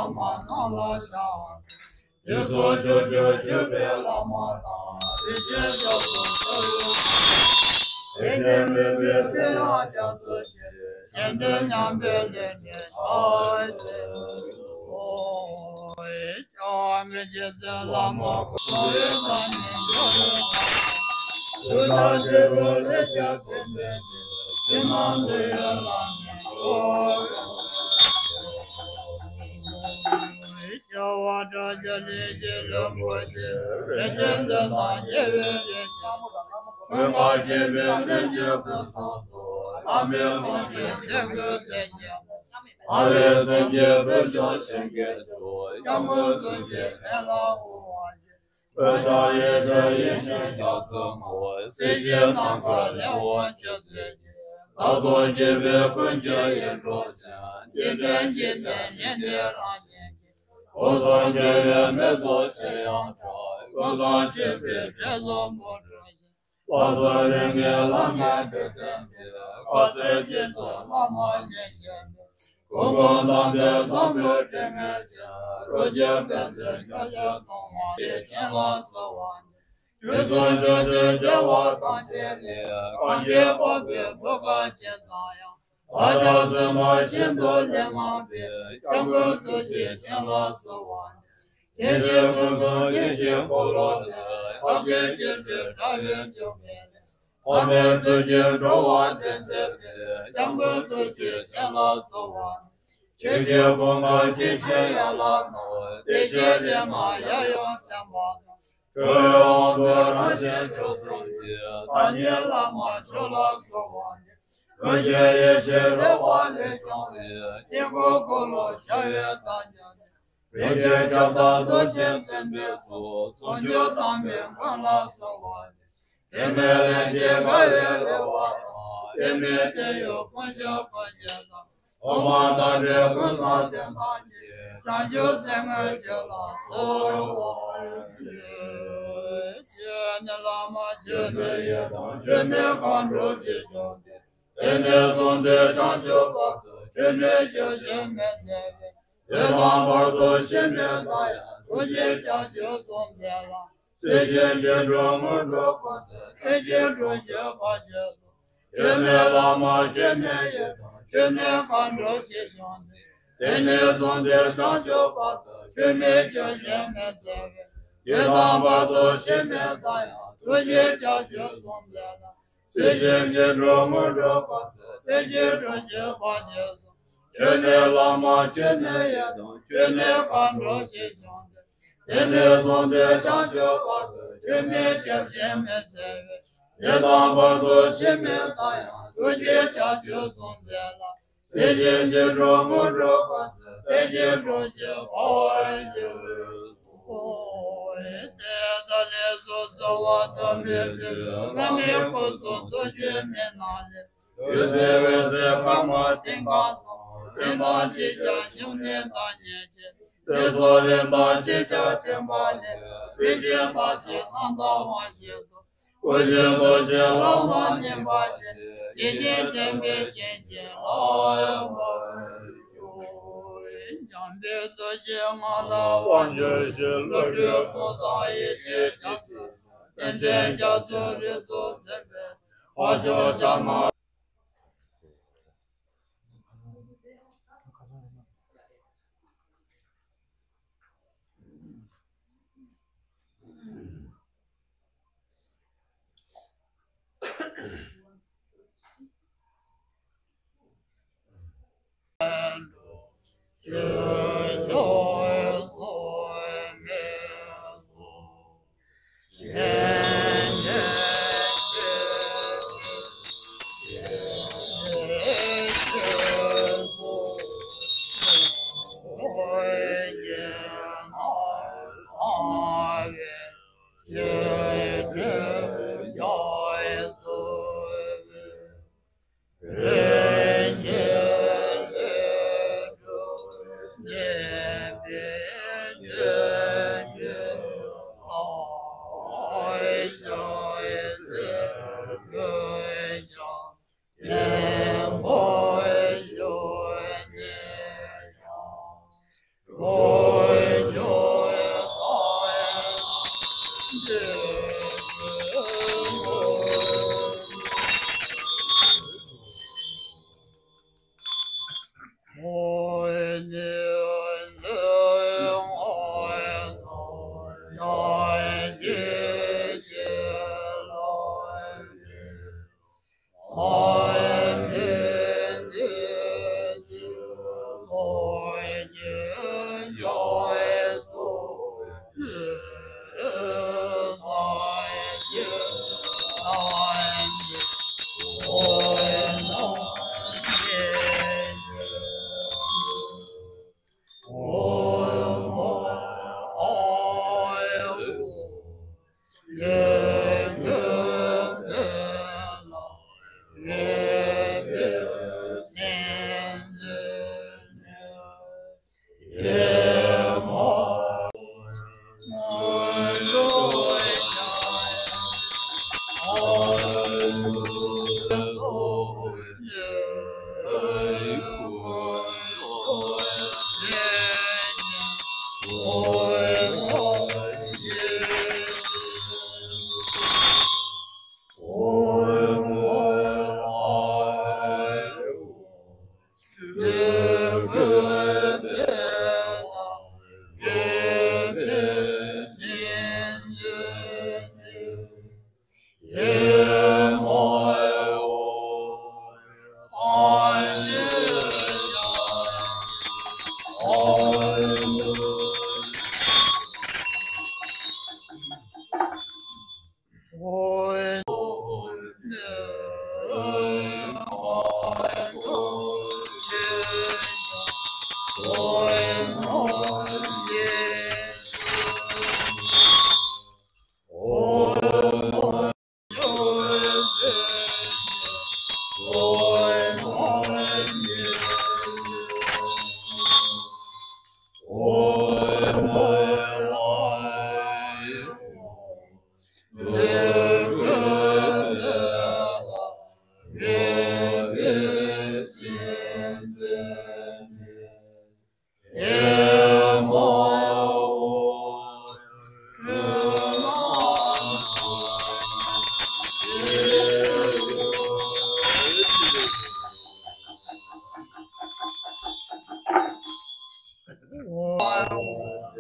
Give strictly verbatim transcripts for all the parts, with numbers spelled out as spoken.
བླ་མ་རྣམས་ལ་ཕྱག་འཚལ། དེ་སོགས་ཕྱོགས་བཅུར་བཞུགས་པའི་བླ་མ་དང་། དེ་བཞིན་སྐྱབས་སུ་འགྲོ་བའི་དེ་བཞིན་མི་བསྐྱོད་པའི་ཡང་སྐྱབས་སུ་མཆི། གཞན་དོན་མཉམ་པའི་ལུས་ནི་ཕྱག་འཚལ་ལོ། ཀྱང་མི་བསྐྱོད་ཚེ་བླ་མ་གོ་བའི་ཐ་སྙད་འཇོག་རུང་། དུས་དང་འབྲས་བུ་ལས་སྐྱེས་ཀུན་ལྡན་གྱི། ཕྱི་ནང་འདུལ་བའི་བླ་མའི་གོ། སྐྱེ་བ་དགྲ་བཅོམ་ལས་ཀྱི་ལོངས་སྐུ་ཆེ། རིན་ཆེན་གདན་དང་རྒྱལ་བའི་རིགས་ཀྱང་། ཀུན་དགའ་བརྒྱན་པའི་གདན་གྱི་སྐུ་གསུང་ཐུགས། བླ་མའི་ལོངས་སྤྱོད་དད་གུས་དེ་བཞིན་དུ། ལྷ་ཡི་སེམས་ཀྱི་སྤོས་ཆུང་ཆེན་གྱི་མཆོག་སྐྱབས་མགོན་ཐུགས་རྗེའི་གདན་ལ་གསོལ་བ་འདེབས། བོད་ཕྱག་གཡས་བྱོན་ཡེ་ཤེས་རྒྱ་མཚོའི་ངོ་བོ། སྲིད་ཞིའི་ནམ་མཁར་ལེགས་འོང་སྤྱོད་མཛད་ཅིང་། ལྷག་ཏུ་དགྱེས་པའི་ཀུན་ཁྱབ་ཡིད་འཕྲོག་ཅན། འཇིག་རྟེན་འཇིག་རྟེན་ཉན་ཐོས་རང་བཞིན་གྱི། སྐུ་གསུང་ཐུགས་ཀྱི་མེ་ཏོག་ཅིར་ཡང་བཀྲ། ཀུན་བཟང་མཆོད་པའི་འབྲས་བུ་སྨིན་གྲོལ་ཅིང་། ལྷ་ཚོགས་རིམ་གྱིས་ལྷང་ངེར་བགྲོད་བསྟན་པའི། དཀར་ཟས་སྦྱིན་སོགས་བླ་མ་མཉེས་བཞེས་པའི། སྐུ་ཁམས་དམ་པའི་བཟང་པོའི་དྲི་མས་ཀྱང་། རོ་བརྒྱའི་བན་ཚོན་ཁྱོག་བརྒྱ་གཏོང་བ། ཡེ་ཤེས་ལ་གསོལ་བ་འདེབས། དུས་གསུམ་ཕྱོགས་བཅུའི་རྒྱལ་བ་ཐམས་ཅད་ལས། གང་གིས་དཔའ་བོའི་གོ་འཕང་ཇི་ཙམ་ཡང་། ལྷ་དང་བསོད་ནམས་ཤིན་ཏུ་ལས་མང་པའི། སྐྱབས་མགོན་ཐུགས་རྗེ་ཅན་ལ་གསོལ་བ་འདེབས། དེ་བཞིན་སྐུ་གསུང་ཐུགས་ཀྱི་འཁོར་ལོ་ནས། ཐབས་མཁས་སྤྱི་ཏི་དྲ་བའི་འབྱུང་གནས་ལས། ཐོགས་མེད་ཐུགས་རྗེས་འགྲོ་བ་འདྲེན་མཛད་པའི། སྐྱབས་མགོན་ཐུགས་རྗེ་ཅན་ལ་གསོལ་བ་འདེབས། ཆོས་ཀྱི་ཕུང་ཁམས་སྤྲིན་ཆེན་ཡན་ལག་རྣམས། བདེ་གཤེགས་རིགས་ལྔ་ཡབ་ཡུམ་སེམས་དཔའ་དང་། གྲོལ་བའི་དབང་པོ་རང་བཞིན་མཆོག་གསུམ་གྱི། བདག་ཉིད་བླ་མ་མཆོག་ལ་གསོལ་བ་འདེབས། ཀུན་མཁྱེན་ཡེ་ཤེས་རོལ་པ་ལས་བྱུང་བའི། དཀྱིལ་འཁོར་འཁོར་ལོ་ཞི་བའི་གདངས་ཀྱང་། རིན་ཆེན་ཁྱབ་བདག་རྡོ་རྗེ་འཛིན་པའི་ཚོགས། ཟུང་འཇུག་དམ་པའི་མགོན་ལ་གསོལ་བ་འདེབས། དབྱེར་མེད་ལྷན་སྐྱེས་དགའ་བའི་རོལ་པ་དང་། དབྱེར་མེད་དོན་ཡོད་ཀུན་ཁྱབ་ཀུན་མཁྱེན་དང་། ཐོག་མ་མེད་པའི་ཀུན་བཟང་དོན་དམ་གྱི། བྱང་ཆུབ་སེམས་དངོས་ཆོས་ལ་གསོལ་བ་འདེབས། ཁྱོད་ནི་བླ་མ་ཁྱོད་ནི་ཡི་དམ། ཁྱོད་ནི་མཁའ་འགྲོ་ཆེ་ཆུང་སྟེ། དེ་ནས་བཟུང་སྟེ་བྱང་ཆུབ་བར་དུ། འཁྲུལ་མེད་སྐྱོབ་བྱེད་མི་འཚལ་བས། ཡི་དམ་བར་དུ་འཆི་མེད་མཐའ་ཡས། ཐུགས་རྗེའི་བྱང་ཆུབ་སེམས་མཛད་ལ། སྲིད་ཞིའི་འགྱུར་འགྲོ་དངོས་གྲུབ་བཀོད་མཛད། ལྷན་ཅིག་འགྲོ་བྱེད་བར་ཆད་སོལ། ཁྱོད་ནི་བླ་མ་ཁྱོད་ནི་ཡི་དམ། ཁྱོད་ནི་མཁའ་འགྲོ་ཆེ་ཆུང་སྟེ། དེ་ནས་བཟུང་སྟེ་བྱང་ཆུབ་བར་དུ། འཁྲུལ་མེད་སྐྱོབ་བྱེད་མི་འཚལ་བས། ཡི་དམ་བར་དུ་འཆི་མེད་མཐའ་ཡས། ཐུགས་རྗེའི་བྱང་ཆུབ་སེམས་མཛད་ལ། སྲིད་ཞིའི་འགྱུར་འགྲོ་དངོས་གྲུབ་བཀོད་མཛད། ལྷན་ཅིག་འགྲོ་བྱེད་བར་ཆད་སོལ། ཁྱོད་ནི་བླ་མ་ཁྱོད་ནི་ཡི་དམ། ཁྱོད་ནི་མཁའ་འགྲོ་ཆེ་ཆུང་སྟེ། དེ་ནས་བཟུང་སྟེ་བྱང་ཆུབ་བར་དུ། འཁྲུལ་མེད་སྐྱོབ་བྱེད་མི་འཚལ་བས། ཡི་དམ་བར་དུ་འཆི་མེད་མཐའ་ཡས། ཐུགས་རྗེའི་བྱང་ཆུབ་སེམས་མཛད་ལ། སྲིད་ཞིའི་འགྱུར་འགྲོ་དངོས་གྲུབ་བཀོད་མཛད། ལྷན་ཅིག་འགྲོ་བྱེད་བར་ཆད་སོལ། དེ་ལྟར་ལས་སུ་གསོལ་བ་བཏབ་པའི་མཐུས། བླ་མའི་སྐུ་གསུང་ཐུགས་ཀྱི་མེ་ལྕེ་ལས། འོད་ཟེར་འོད་ཟེར་དཀར་དམར་མཐིང་ག་གསུམ། རིགས་དང་ཅིག་ཅར་ཞུགས་ནས་བདག་ཉིད་ཀྱི། དེ་ཚོགས་རིགས་དང་ཅིག་ཅར་ཐིམ་པ་ལས། རིགས་ཤེས་རྟག་གཅིག་རྣམ་དག་དབང་ཤེས་སུ། སྐུ་བཞི་རྡོ་རྗེ་ལྷ་མ་ནིང་པ་བཞིན། ཡེ་ཤེས་ལྡན་པས་བྱིན་གྱིས་བརླབ་པར་གྱུར། འཇམ་དཔལ་རྡོ་རྗེ་ངང་ལ་དབང་བསྒྱུར་ཞིང་། ཀླུ་སྒྲུབ་ཀུན་བཟང་ཡེ་ཤེས་རྒྱ་མཚོ། བསྟན་འཛིན་རྒྱ་མཚོའི་རིགས་སུ་འཛིན་པའི། འཕགས་མཆོག་ཕྱག་ན།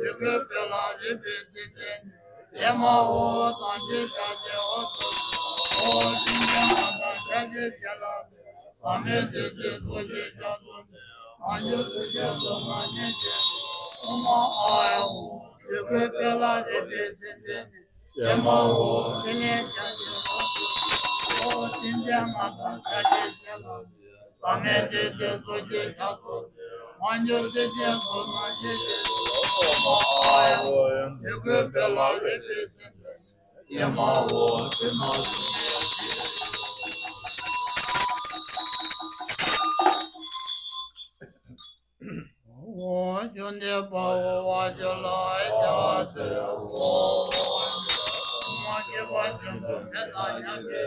ཡི་གེ་དཔེ་ལ་རིག་པའི་ཚིག་བཙན་ནས། ཨེ་མ་ཧོ། སངས་རྒྱས་བྱ་བྱེད་འོ་ཚོ། ཨོ་དེང་སང་ང་དང་བྱ་བྱེད་བྱེད་ལ། ཟག་མེད་བདུད་རྩིའི་ཚོགས་ཀྱི་རྒྱ་མཚོ་ནས། མ་གྱུར་ཐུགས་རྗེ་གསུམ་མ་བསྙེལ་ཞིང་། ཨོ་མ་ཨ་ཡ་ཧོ། ཡི་གེ་དཔེ་ལ་རིག་པའི་ཚིག་བཙན་ནས། ཨེ་མ་ཧོ། ཕྲིན་ལས་རྒྱ་ཆེན་འོ་ཚོ། ཨོ་དེང་སང་ང་དང་བྱ་བྱེད་བྱེད་ལ། ཟག་མེད་བདུད་རྩིའི་ཚོགས་ཀྱི་རྒྱ་མཚོ་ནས། མ་གྱུར་ཐུགས་རྗེ་གསུམ་མ་བསྙེལ་ཞིང་། ཨོ་མ་ཨ་ཡ་ཧོ། ཡི་གེ་དཔེ་ལ་རིག་པའི་ཚིག་བཙན་ནས། ཨེ་མ་ཧོ། ཕྱི་མ་ཐུགས་རྗེ་ཆེ། ཨོ་བཅོམ་ལྡན་དཔའ་བོས་བ་ཅོ་ལ་ཕྱག་འཚལ་ལོ། ཨོ་མ་སྐྱེ་བ་ཆེན་པོ་མི་དང་མཉམ་པའི་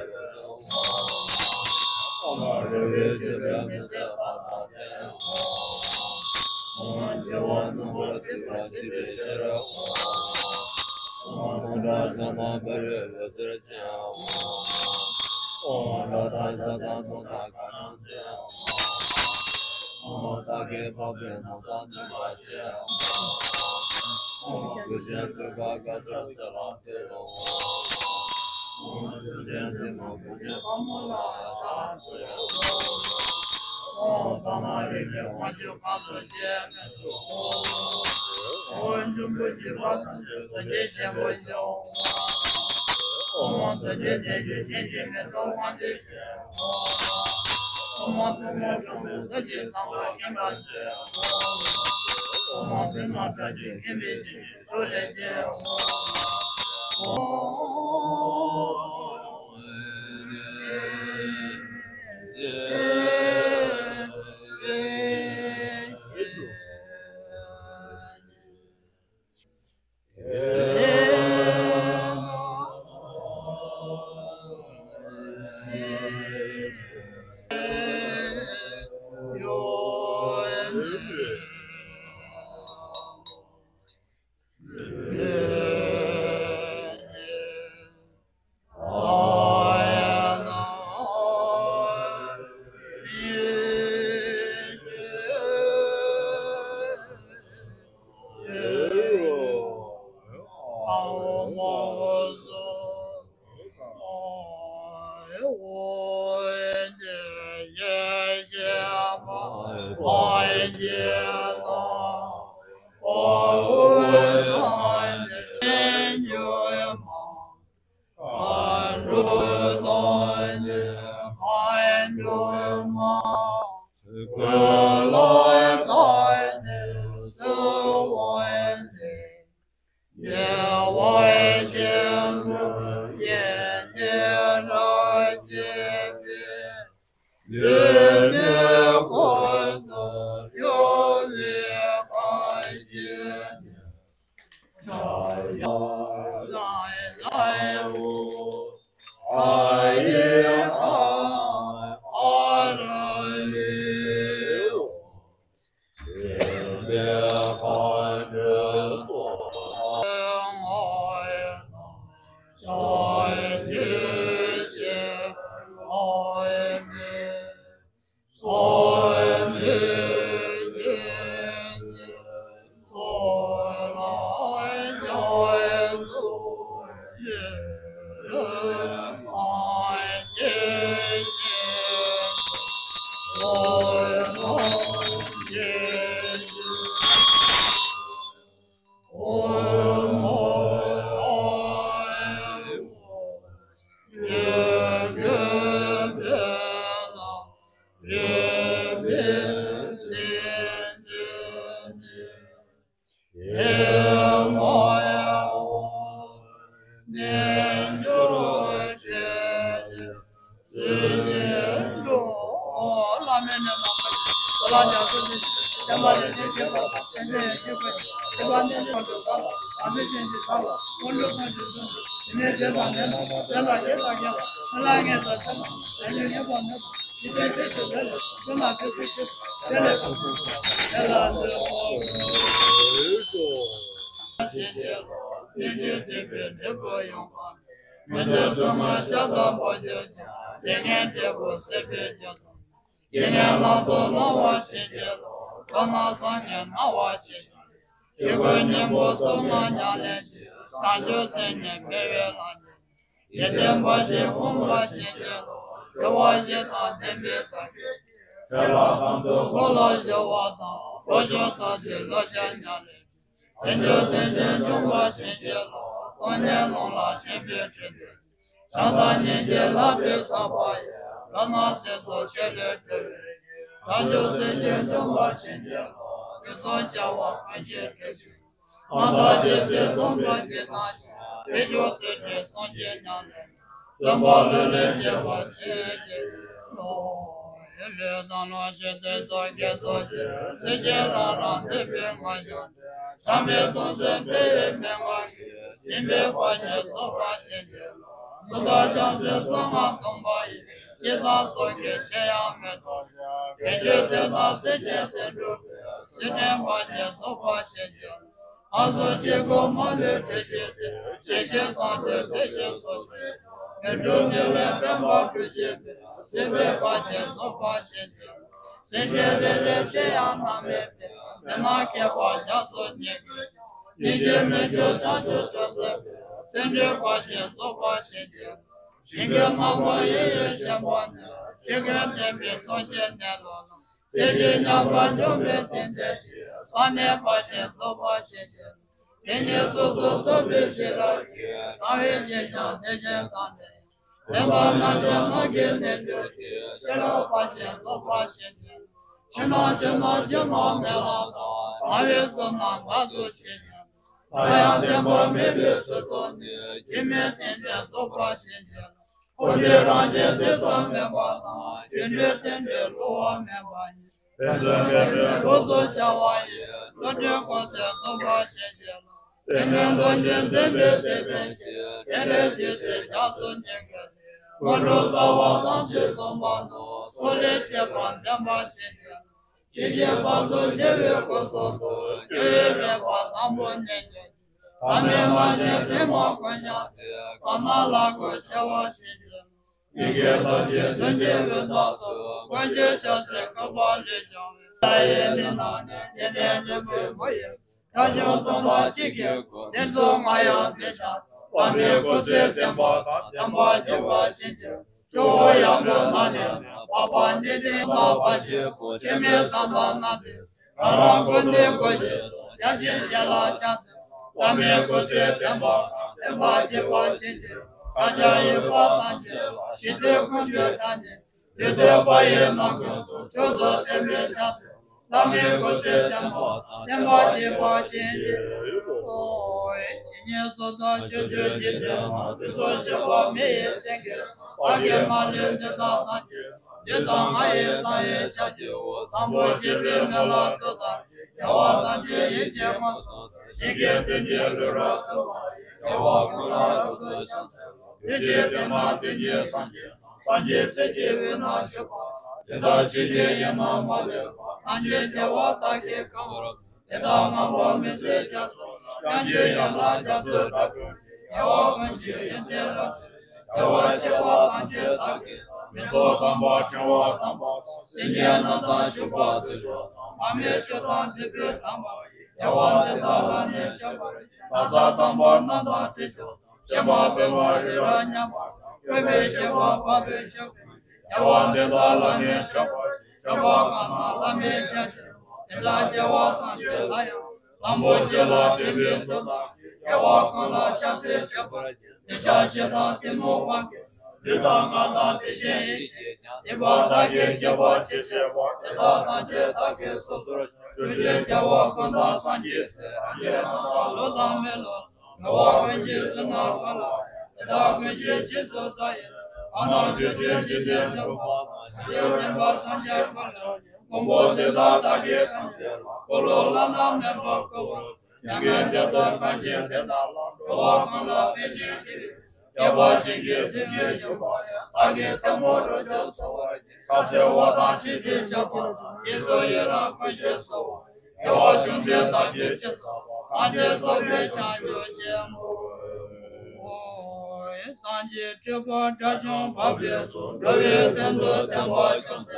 ཨོ་མ་རེ་བའི་མཆོད་པས་མི་ཚད་པ་དང་ལྡན་ཨོ་མ་བྱེ་བ་སྣང་བར་བྱེད་པ་བྱེད་པའི་ཕྱིར་ཨོ་མ་ཀུན་དགའ་ཤ་ཟ་བ་རི་འོད་ཟེར་ཅན་ཨོ་མ་ལ་དྭགས་ཤ་སྟག་དུང་དང་ག་ནང་ཨོ་མ་སྟག་གི་པགས་པའི་ནང་ས་འཛིན་པ་ཆེ། ཨོ་མ་ཀུན་མཁྱེན་ཀུན་དགའ་དཀར་སྟོབས་གསལ་ལ་ཕེབས་རོགས། ཨོ་མ་བཅོམ་ལྡན་འདས་མ་ཀུན་མཁྱེན་དཔའ་མོ་ལ་ཕྱག་འཚལ་ལོ། ཨོ་མ་པདྨ་རིགས་ཀྱི་དབང་ཕྱུག་གང་དུ་སྐྱེ་མེད་དུ་ཨོ་མ། ཨོ་མ་འབྲུམ་བུ་བཞི་པ་དང་རྡོ་རྗེ་ཆེན་པོ་ཡི་ཨོ་མ། ཨོ་མ་རྡོ་རྗེ་གདན་བཞི་གཤེགས་སྦྱིན་མེ་ཏོག་དབང་ལྡན་ཨོ་མ་ཐུན་མོང་སྐྱོང་བའི་ས་བཅུའི་ཚངས་པ་མཁྱེན་པ་ཆེ། ཨོ་མ་པདྨ་བཀྲ་ཤིས་ཁེངས་པའི་ཞིང་ཆུ་ལས་སྐྱེས། ཨོ་ མི་འདོད་དུ་མ་བྱ་དང་བ་བྱ་ཞིང་། ལས་ངན་འབྲས་བུ་སྲིད་པའི་རྒྱུ་དང་། རྒྱལ་ངན་ལམ་དུ་སློང་བར་བྱེད་ཅིང་། ལྟ་ན་བཟང་ངན་སྨྲ་བར་བྱེད་ཅིང་། ཞེ་གོས་གཉེན་པོ་སྡུག་བསྔལ་མྱ་ལས་འདས། བྱང་ཆུབ་སེམས་ཉིད་འཕེལ་བའི་ལམ་ཡིན། ཡིད་བརྟན་པ་ཞིག་སྒོམ་པར་བྱེད་ཅིང་། སྦྱོར་བ་བཞི་དང་ལྡན་པའི་ཐབས་ཀྱིས། འཕྲལ་དང་དུ་འཁོར་ལོ་སྦྱོར་བ་དང་། འཁོར་སྦྱོར་དང་ཚེ་བསླབ་བྱ་མྱ་ལས་འདས། དལ་འབྱོར་རྟེན་ཅན་འབྱོངས་པར་བྱེད་ཅིང་། སྟོང་ཉིད་ཀློང་ལ་ཆེན་པོའི་དྲིན་དེ། བྱམས་དང་སྙིང་རྗེ་ལྷག་པའི་ཟག་པ་ཡིས། བླ་ན་མེད་པའི་ཆོས་ལས་གྲོལ་བའི་ཡུལ། བྱང་ཆུབ་སེམས་ཀྱིས་འཇོམས་པར་བྱེད་ཅིང་། དུས་གསུམ་རྒྱལ་བ་ཀུན་གྱི་སྲས་ཀྱིས། སྔར་དང་རྗེས་སུ་བཟླུམས་པར་བགྱིས་དང་ཞེས། དེ་ཕྱོགས་ཚུལ་ཁྲིམས་སྲུང་ཞིང་ཉམས་ལེན། བརྩོན་པ་ལྷུར་ལེན་བྱེད་པར་བྱེད་ཅིང་། ལོ། ཡིད་ལུས་དང་ལོངས་སྤྱོད་དུས་གསུམ་དགེ་ཚོགས་ཀྱིས། སེམས་ཅན་རང་རང་འདོད་པའི་ངང་བཞིན་དུ། ཕྲ་མའི་དོན་སེམས་འཕེལ་བའི་མན་ངག་གིས། སྦྱིན་པའི་བག་ཆགས་རྫོགས་པར་བྱེད་ཅིང་། སུ་དག་བྱང་སེམས་གསང་སྔགས་སྡོམ་པ་ཡིས། བསྐྱེད་རྫོགས་ཚོགས་ཀྱི་ཆེད་ཡང་མི་ལྡོག་པའི། བདེ་སྤྱོད་ལྡན་དང་སེམས་ཅན་བདེ་འགྲུབ་པའི། ཚུལ་ཁྲིམས་བག་ཆགས་རྫོགས་པར་བྱེད་ཅིང་། སྔར་སོང་སྐྱེ་དགུ་མ་ལུས་སྒྲིབ་བྱེད་དེ། བྱས་ཤིང་ཟག་བཅས་བདེ་གཤེགས་སོ་སོའི། མི་འཁྲུགས་ནད་མེད་པད་མ་སྤྲུལ་བྱེད་པའི། སྲིད་པའི་བག་ཆགས་རྫོགས་པར་བྱེད་ཅིང་། སེམས་ཅན་རེ་རེའི་ཆེད་ཡང་ན་མེད་པའི། མི་ནག་ཁྱད་པར་བྱང་སེམས་ཉིད་ཀྱི། སྙིང་རྗེ་མི་སྐྱོ་བྱང་ཆུབ་ཅུང་ཟད་པའི། བརྩོན་འགྲུས་བག་ཆགས་རྫོགས་པར་བྱེད་ཅིང་། ཞིང་གི་སྣང་བ་ཡིད་ཡུལ་ཆེན་པོ་ནས། ཆོས་ཀུན་བསྟན་པའི་སྟོང་ཆེན་གནས་ལུགས་ལ། སེམས་ཅན་མཉམ་པར་འཇོམས་པའི་ཏིང་འཛིན་གྱིས། བསམ་མེད་བག་ཆགས་རྫོགས་པར་བྱེད་ཅིང་། དེ་ཉིད་སོ་སོར་རྟོག་པའི་ཤེས་རབ་ཀྱིས། དྲང་བའི་ཞིང་སྦྱངས་བདེ་ཆེན་དང་ལྡན། དེ་དག་རྣམས་ཀྱང་ནམ་མཁའི་རྣལ་འབྱོར་གྱིས། ཤེས་རབ་བག་ཆགས་རྫོགས་པར་བྱེད་ཅིང་། ཕྱི་ནང་ཕྱི་ནང་སྒྱུ་མ་མེད་ལམ་དང་། དག་པའི་ཚུལ་རྣམས་དག་ཏུ་བྱེད་ཅིང་། ད་ཡང་བདེན་པ་མེད་པའི་ཚུལ་རྟོགས་ནས། སྒྱུ་མའི་ཏིང་འཛིན་རྫོགས་པར་བྱེད་ཅིང་། འཁོར་འདས་རང་བཞིན་གཏད་ས་མེད་པ་དང་། རྒྱུ་འབྲས་རྟེན་འབྲེལ་བསླུ་བ་མེད་པ་ཉིད། ཕན་ཚུན་མེད་པའི་གཟུགས་སུ་འཆར་བ་ཡི། བློ་གྲོས་ཀུན་ཏུ་རྟོགས་པར་བྱེད་ཅིང་། དེ་ནི་རྡོ་རྗེ་འཛིན་པའི་སྡེ་པའི་ཕྱིར། དེ་ལས་ཕྱིར་ཏེ་བྱང་སེམས་ཉིད་ཀྱི་སྟེང་། སྔོན་འགྲོ་རྩ་བ་དམ་ཚིག་སྡོམ་པ་རྣམས། སོ་སོར་ཕྱེ་བར་འཛིན་པར་བྱེད་ཅིང་། ཇི་ཞིག་བར་དུ་བྱེ་བའི་སྐུ་གསུང་ཐུགས། སྤྱོད་ཡུལ་མེད་པར་དང་པོ་ཉིད་ཀྱི། ཐ་མལ་མ་བྱིང་དྲི་མ་ཀུན་བྱང་སྟེ། དག་སྣང་ལ་གོས་ཕྱེ་བར་བྱེད་ཅིང་། མི་དགེ་དག་བྱེད་གདོན་བགེགས་འོད་དག་ཏུ། མགོན་ཆེན་ཞབས་སེན་བཀོད་པ་ལས་བྱུང་བའི། ལྷ་ཡི་མི་རྣམས་ནི། བདེ་ལྡན་འབྲིང་པོའི་མོ་ཡི། རབ་བྱུང་སྟོང་དང་གཅིག་གི་སྐུ། དེ་ཚོགས་ང་ཡང་གཟིགས་ཤིང་། བླ་མའི་སྐུ་ཚེ་བརྟན་པ་དང་། བརྟན་པར་གྱུར་པར་བྱིན་གྱིས། ཇོ་བོ་ཡང་སྒྲོན་ན་ནས། འཕགས་པ་འདི་དེ་ལ་བ་ཞིག་གོ། ཆེན་མོའི་བསམ་དང་རྣམ་འདྲེས། རང་རང་སྐུ་མདུན་སྐུ་ཞིག་སོགས། ཡ་ཆེན་ཞལ་ལ་ཕྱག་འཚལ། བླ་མའི་སྐུ་ཚེ་བརྟན་པ་དང་། བརྟན་པར་གྱུར་པར་བྱིན་གྱིས། བཀའ་རྒྱ་ཡི་བ་དང་བཅས་པ། ཞི་དུལ་ཀུན་གྱི་དྲང་ནས། ལུས་རྟེན་པ་ཡི་ནང་ཁུལ་དུ། མཆོག་ཏུ་བརྟན་པའི་ཕྱག་འཚལ། བླ་མའི་སྐུ་ཚེ་བརྟན་པ་དང་། བརྟན་པར་བྱེད་པར་བྱིན་གྱིས་རློབས། ཇི་སྙེད་སུ་དག་ཕྱོགས་བཅུའི་འཇིག་རྟེན་ན། དུས་གསུམ་གཤེགས་པ་མི་ཡི་སེང་གེ། བར་གྱི་མ་ལུས་འདི་དག་ཐམས་ཅད། ལུས་དང་ངག་ཡིད་ཏིང་ངེ་འཆར་གྱི་འོད། བཟང་པོ་སྤྱོད་པའི་མི་ལ་འདུད་དང་། རྒྱལ་བ་ཐམས་ཅད་ཡིད་ཀྱིས་མངོན་སུམ་དུ། ཇི་སྐད་དེ་ཉིད་ལུས་རབ་ཏུ་བབས། རྒྱལ་བ་ཀུན་ལ་རབ་ཏུ་ཕྱག་འཚལ་ལོ། དེ་ཕྱིར་དེ་ན་དེ་ཉིད་སངས་རྒྱས་ན། སངས་རྒྱས་སྲས་ཀྱི་དབུས་ན་བཞུགས་པ། དེ་དག་ཆོས་ཀྱི་དབྱིངས་རྣམས་མ་ལུས་པ། ཐམས་ཅད་རྒྱལ་བ་དག་གིས་གང་བར་བསྟན། དེ་དག་ངང་པ་མི་ཚོལ་རྒྱ་མཚོ་ལྟར། ཡང་ཅིན་ཡན་ལག་རྒྱ་མཚོའི་སྒྲ་ཀུན་གྱིས། རྒྱལ་བ་ཀུན་གྱི་ཡོན་ཏན་རབ་མཛད་པའི། རྒྱལ་བ་ཞི་བ་ཐམས་ཅད་བདག་གིས་བཟུང་། མེ་ཏོག་དམ་པ་ཕྲེང་བ་དམ་པ་དང་། སེང་གེ་རྣམས་དང་བྱུག་པ་དུད་འགྲོ་དང་། མར་མེ་མཆོད་དང་བདུག་སྤོས་དམ་པ་ཡིས། རྒྱལ་བ་དེ་དག་ལ་ནི་མཆོད་པར་བགྱི། ན་བཟའ་དམ་པ་རྣམས་དང་དྲི་མཆོག་དང་། ཕྱེ་མ་སྤོས་པ་རི་རབ་མཉམ་པ་དང་། བཀོད་པའི་བྱེད་པ་འཕགས་པའི་ཆོས་ཀུན། རྒྱལ་བ་དེ་དག་ལ་ནི་མཆོད་པར་བགྱི། མཆོད་པ་གང་གནང་བླ་མེད་རྒྱ་ཆེ། དེ་དག་རྒྱལ་བ་ཐམས་ཅད་ལ་ཡང་། བཟང་པོ་སྤྱོད་ལ་ཕན་པའི་མཐུ་བསྟན་ཏེ། རྒྱལ་བ་ཀུན་ལ་ཕྱག་འཚལ་མཆོད་པར་བགྱི། འདོད་ཆགས་ཞེ་སྡང་གཏི་མུག་དབང་གིས། ལུས་དང་ངག་དང་དེ་བཞིན་ཡིད་ཀྱིས་ཀྱང་། ཉེས་པ་དག་གིས་བསྐྱེད་པ་ཅི་བྱས་པ། དེ་དག་ཐམས་ཅད་བདག་གིས་སོ་སོར་བཤགས། ཕྱོགས་བཅུའི་རྒྱལ་བ་ཀུན་དང་སངས་རྒྱས་སྲས། རང་ཆས་རྣམ་དག་བློ་དང་མི་སློབ་ཏུ། འགྲོ་བ་ཀུན་གྱི་སེམས་རྣམས་གང་ལ་ཡང་། དེ་དག་ཀུན་གྱི་རྗེས་སུ་བདག་ཡི་རང་། གང་རྣམས་ཕྱོགས་བཅུའི་འཇིག་རྟེན་དུ་བབ་ན། བྱང་ཆུབ་སེམས་དཔའ་ཐམས་ཅད་ཀུན་ལ་ཡང་། མགོན་པོ་འདི་དག་བདག་གིས་ཐམས་ཅད་ལ། འཁོར་ལོ་བླ་ན་མེད་པར་བསྐོར་བ། མྱ་ངན་འདས་པའི་གང་ཞིག་དེ་དག་ལ། འགྲོ་བ་གང་ལ་ཕན་ཞིང་བདེ་བའི། སྐྱེ་བ་གཞན་གྱི་དོན་གྱི་ཞིང་པ་ཡང་། བདག་གིས་ཐལ་མོ་སྒྲོག་ཅིང་གསོལ་བ་བགྱི། ཞབས་སོར་འོ་དང་ཅི་བྱིན་བཞེས་པ་དང་། ཡིད་སུ་ཡི་རང་བསྐུལ་ཞིང་གསོལ་བ། དགེ་བ་ཅུང་ཟད་བདག་གིས་ཅི་བསགས་པ། གང་ཕྱིར་རྫོགས་པའི་བྱང་ཆུབ་ཆེན་པོའི། སངས་རྒྱས་སྤྲུལ་པ་དགྲ་བཅོམ་འཕགས་པའི་ཚོགས། འགྲོ་བའི་དོན་དུ་བསྟན་པ་བསྐྱངས་མཛད་པ།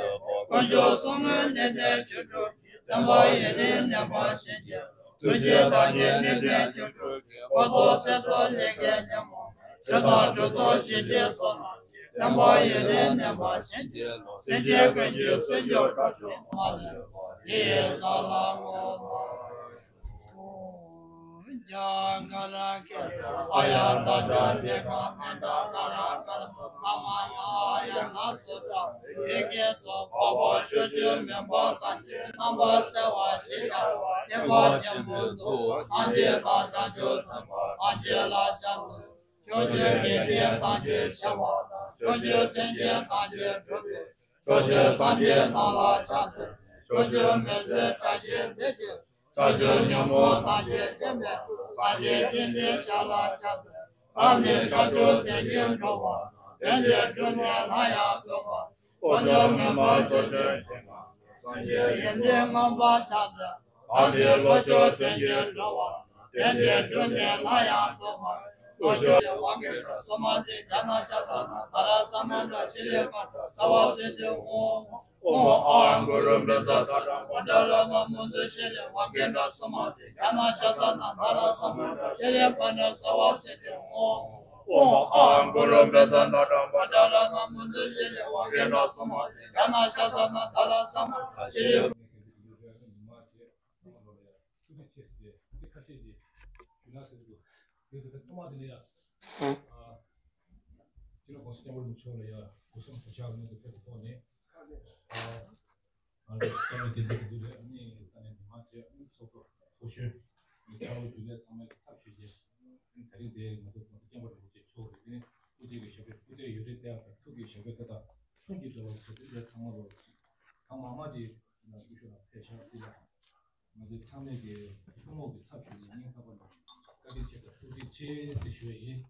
དཀོན་མཆོག་གསུམ་དངོས་གནས་བརྟན་བཅུ་དྲུག་གི། བསྟན་པ་ཡུན་རིང་གནས་པར་བྱིན་གྱིས་རློབས། ཐུགས་རྗེ་བདག་ཉིད་གནས་བརྟན་བཅུ་དྲུག་གི། དཔལ་ཚོགས་སྲས་ཚོགས་ལས་ཀྱི་སྙིང་པོ། ཇི་ལྟར་གྲུབ་ཐོབ་ཞི་བྱེད་ཚོགས་རྣམས་ཀྱིས། བསྟན་པ་ཡུན་རིང་གནས་པར་བྱིན་གྱིས་རློབས། སེམས་ཅན་ཀུན་གྱི་སྲིད་མཆོག་དགྲ་བཅོམ་མ་ལུས་པ། དེ་ཡི་ས་ལ་བསྔོ་བར་ཞུ། ཨཱརྱ་ན་ཤྭ་ཛྙཱ་ན་ཀཱ་ར་ཀཱ་ར་ས་མ་ན་ཡ་ན་སུ་ཏྲ། ཡེ་ཀེ་ཏོ་བྷ་བ་ཤོ་ཅུ་མུན་པ་ཐམས་ཅད་རྣམ་པར་སེལ་བ་ཞེས་བྱ་བ་བསྟན་པ་ཆེན་པོའི་མཐུ། སངས་རྒྱས་དང་བྱང་ཆུབ་སེམས་དཔའ་ཐམས་ཅད་ལ་ཕྱག་འཚལ། ཕྱོགས་བཅུའི་ལས་ཅན་ཐམས་ཅད་ཞི་བ་དང་། ཕྱོགས་བཅུའི་དོན་ཆེན་ཐམས་ཅད་འགྲུབ་པའི། ཕྱོགས་བཅུའི་སངས་རྒྱས་རྣམས་ལ་ཕྱག་འཚལ་ཏེ། ཕྱོགས་བཅུའི་མུན་སེལ་བཀྲ་ཤིས་བདེ་ཆེན། ཕྱོགས་བཅུའི་ཉོན་མོངས་ཐམས་ཅད་ཞི་བའི་སངས་རྒྱས་བྱིན་གྱིས་བརླབ་ལ་ཕྱག་འཚལ། བདག་ནི་བྱང་ཆུབ་དོན་གྱི་འགྲོ་བ་དང་། དོན་དེ་བསྒྲུབས་ནས་སླར་ཡང་འདོད་པ། དཀོན་མཆོག་མུན་པ་ཕྱོགས་བཅུར་ཞི་བ་དང་། སངས་རྒྱས་ཡོན་ཏན་མངོན་པར་ཕྱག་འཚལ། བདག་ནི་བློ་མཆོག་དོན་གྱི་འགྲོ་བ་དང་། དོན་དེ་བསྒྲུབས་ནས་སླར་ཡང་འདོད་པ། བློ་མཆོག་དབང་གི་སྒྲ་སོ་མ་ཏི་ག་ན་ཤ་ས་ན་ད་ར་ས་མུ་དྲ་ཤྲཱི་པཎྜི་ཏ་སརྦ་སིདྡྷི་ཧཱུྃ། ཨོཾ་ཨཱཿཧཱུྃ་ཀུ་རུ་བཛྲ་ཏ་ཏྲ་མུ་དྲ་ར་ཎ་མུ་ཙུ་ཤྲཱི། དབང་གི་སྒྲ་སོ་མ་ཏི་ག་ན་ཤ་ས་ན་ད་ར་ས་མུ་དྲ་ཤྲཱི་པཎྜི་ཏ་སརྦ་སིདྡྷི་ཧཱུྃ། ཨོཾ་ཨཱཿཧཱུྃ་ཀུ་རུ་བཛྲ་ཏ་ཏྲ་མུ་དྲ་ར་ཎ་མུ་ཙུ་ཤྲཱི། དབང་གི་སྒྲ་སོ་མ་ཏི་ག་ན་ཤ་ས་ན་ད་ར་ས་མུ་དྲ་ཤྲཱི། ཐུགས་རྗེ་ཆེ་ཟེར་ཚིག་ཁ་ཤས་ཅིག་ཞུ་ན་ཟེར་འདུག་ཡོད་དེ་ཐོག་མ་དེ་ནས་ཡང་། ཨ། སྤྱི་ནོར་༸གོང་ས་༸སྐྱབས་མགོན་ཆེན་པོ་མཆོག་ལ་ཡང་སྒོ་གསུམ་གུས་ཕྱག་སྔོན་དུ་ཕེབས་པའི་ཐོག་ནས། ཨ། ང་ཚོ་བཀའ་དྲིན་དགེ་འདུན་དེ་དུས་ལས་ཨ་ནི་ས་གནས་མི་མང་བཅས་ཚོགས་གཙོ་ཚོགས་གཞོན་ནས་ཕྱག་རོགས་རྒྱུན་ལས་ཚང་མའི་ཚབ་ཞུས་རྗེས། ཨ་ནི་ད་རིང་དེ་ང་ཚོ་༸གོང་ས་༸སྐྱབས་མགོན་རིན་པོ་ཆེ་མཆོག་གི་དེ་ནས་སྐུ་ཚེ་གི་ཞབས་པད་སྐུ་ཚེ་ཡུན་རིང་བརྟན་པ་དང་ཐུགས་ཀྱི་ཞབས་པད་དེ་དང་མཚུངས་ཀྱི་འབྲེལ་བ་ཞུ་དེ་ཚང་མ་ལོ་ཅིག་གང་མང་མང་ཅིག་ང་ཚོ་སྐུ་ཞབས་ལ་ཕེབས་ཤག་དེ་ལ། ང་ཚོའི་ཚང་མས་ཀྱི་ཐུན་མོང་གི་ཚབ་ཞུས་ནས་སྙིང་ཐག་པ་ནས་བཀའ་དྲིན་ཆེ་དང་ཐུགས་རྗེ་ཆེ་ཟེར་ཞུ་ཡ་ཡིན།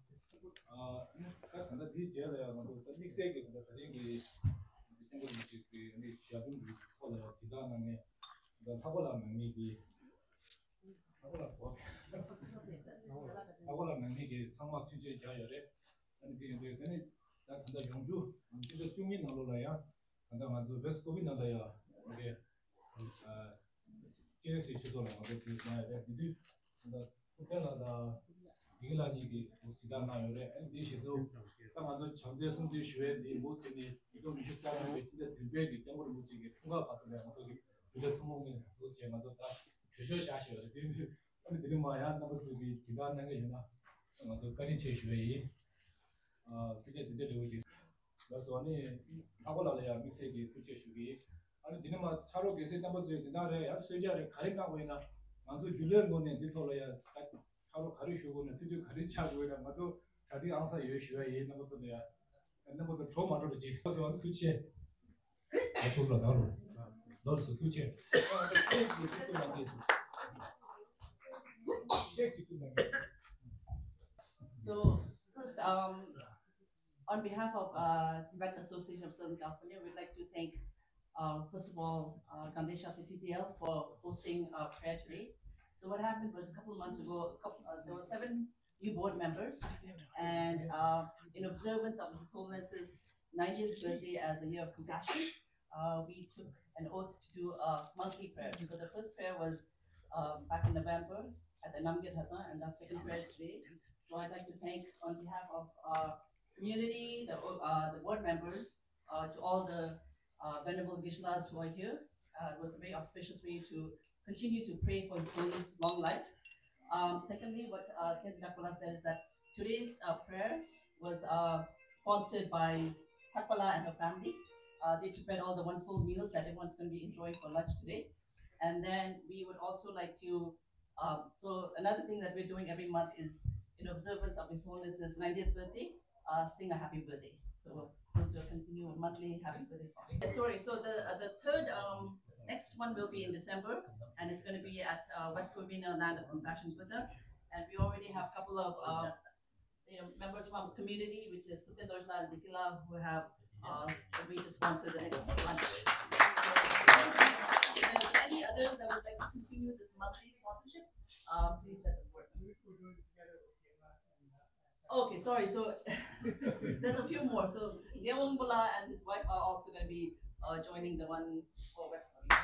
ཨ་ནི་ད་ད་ལྟ་དེའི་རྗེས་ལ་ཡང་ང་ཚོ་ད་དམིགས་བསལ་གྱི་ད་ལྟ་ད་རིང་གི་སྐྱབས་མགོན་རིན་པོ་ཆེ་གི་ཨ་ནི་ཞབས་དྲུང་གི་ཐོག་ལ་ཡང་སྦྱིན་བདག་གནང་མཁན་ད་ལྷག་པ་ལགས་ནང་མི་གི་ལྷག་པ་ལགས་གོ་ལྷག་པ་ལགས་ནང་མི་གི་ཚང་མ་ཐུགས་རྗེ་ཆེ་བཞག་ཡོད་རེད། ཨ་ནི་དེ་ཡིན་དུས་ད་ནི་ད་ད་ལྟ་ཡོང་རྒྱུ་སྤྱི་ཟླ་བཅུ་གཉིས་ནང་ལོགས་ལ་ཡང་ད་ལྟ་ང་ཚོ་བེ་སི་ཀོ་བི་ནང་ལ་ཡང་ཨ་ནི་ཨ། སྤྱན་རས་གཟིགས་ཆོས་ཚོགས་ལ་ང་ཚོ་དེ་གནང་ཡོད་རེད། དེ་དུས་ད་ལྟ་ཐུབ་བསྟན་ལགས་དང་བདེ་སྐྱིད་ལགས་གཉིས་ཀྱིས་དེ་ཇི་ལྟར་གནང་ཡོད་རེད། ཨ་ནི་དེ་གཞི་བཟུང་ད་ང་ཚོ་བྱམས་བརྩེའི་སྲུང་བརྩི་ཞུ་ཡས་འདི་མུ་མཐུད་ནས་ཉིས་སྟོང་ཉི་ཤུ་རྩ་དྲུག་པའི་སྤྱི་ཟླ་བདུན་པའི་གི་སྐྱབས་མགོན་རིན་པོ་ཆེ་གི་འཁྲུངས་སྐར་བར་དུ་ནས་ང་ཚོ་གི་དུས་ཚོད་ཐུན་མོང་མིན་ང་ཚོ་བྱས་ང་ཚོ་ད་གྲོས་ཆོད་བཞག་བཞག་ཡོད་རེད། དེ་དུས་ཨ་ནི་དེ་རིང་མ་ཡང་རྣམ་པ་ཚོ་གིས་ཇི་ལྟར་གནང་གི་ཡོད་ན་ང་ཚོ་བཀའ་དྲིན་ཆེ་ཞུ་ཡས་ཡིན། ཨ་ཐུགས་རྗེ་དེ་འདྲ་འདྲ་བོ་ཅིག་ལགས་སོ། ཨ་ནི་ལྷག་པ་ལགས་ལ་ཡང་དམིགས་བསལ་གྱི་ཐུགས་རྗེ་ཆེ་ཞུ་གི་ཡིན། ཨ་ནི་འདི་ནས་མར་ཕྱག་རོགས་རྒྱལ་སྲས་རྣམ་པ་ཚོས་འདི་ནང་རེད་ཡང་གསོལ་ཇ་རེད་ག་རེ་བཀག་དགོས་ཡིན་ན་ང་ཚོ་རྒྱུན་ལས་ངོས་ནས་འདི་ཚོ་ལ་ཡང་ཕྱག་རོགས་ག་རེ་ཞུ་དགོས་ན་ཐུགས་རྗེ་ག་རེ་ཆགས་དགོས་ཡིན་ན་ང་ཚོ་གྲ་སྒྲིག་ཨང་གསར་ཡོད་ཞུ་ཡ་ཡིན། རྣམ་པ་ཚོ་ལ་ཡང་རྣམ་པ་ཚོ་གྲོགས་མ་འགྲོ་རེ་བྱེད། ཐུགས་རྗེ་ཆེ། ཐུགས་ལ་ད་རོ་ལོར་སུ་ཐུགས་ཆེ། So, first, um, on behalf of uh, Tibetan Association of Southern California, we'd like to thank, uh, first of all, uh, Ganesha of the T T L for hosting our prayer today. So what happened was a couple of months ago, a couple, uh, there were seven new board members, and uh, in observance of His Holiness's ninetieth birthday as a year of compassion, uh, we took an oath to do a monthly prayer. So the first prayer was uh, back in November at the Namgyal Hazan, and the second prayer is today. So I'd like to thank, on behalf of our community, the, uh, the board members, uh, to all the uh, venerable Geshe-las who are here. Uh, it was a very auspicious way to continue to pray for His Holiness' long life. Um, secondly, what uh, Khyentse Dakpa la said is that today's uh, prayer was uh, sponsored by Dakpa la and her family. Uh, they prepared all the wonderful meals that everyone's going to be enjoying for lunch today. And then we would also like to, um, so another thing that we're doing every month is in observance of His Holiness's ninetieth birthday, uh, sing a happy birthday. So we'll continue monthly, happy Buddhist. Sorry, so the uh, the third um, next one will be in December, and it's going to be at uh, West Covina Land of Compassion Buddha, and we already have a couple of uh, you know, members from the community, which is Sukendorjla and Dikila, who have uh, agreed to sponsor the next one. And if any others that would like to continue this monthly sponsorship, uh, please send them forward. Okay, sorry. So there's a few more. So Gewang Bula and his wife are also going to be uh, joining the one for West Korea.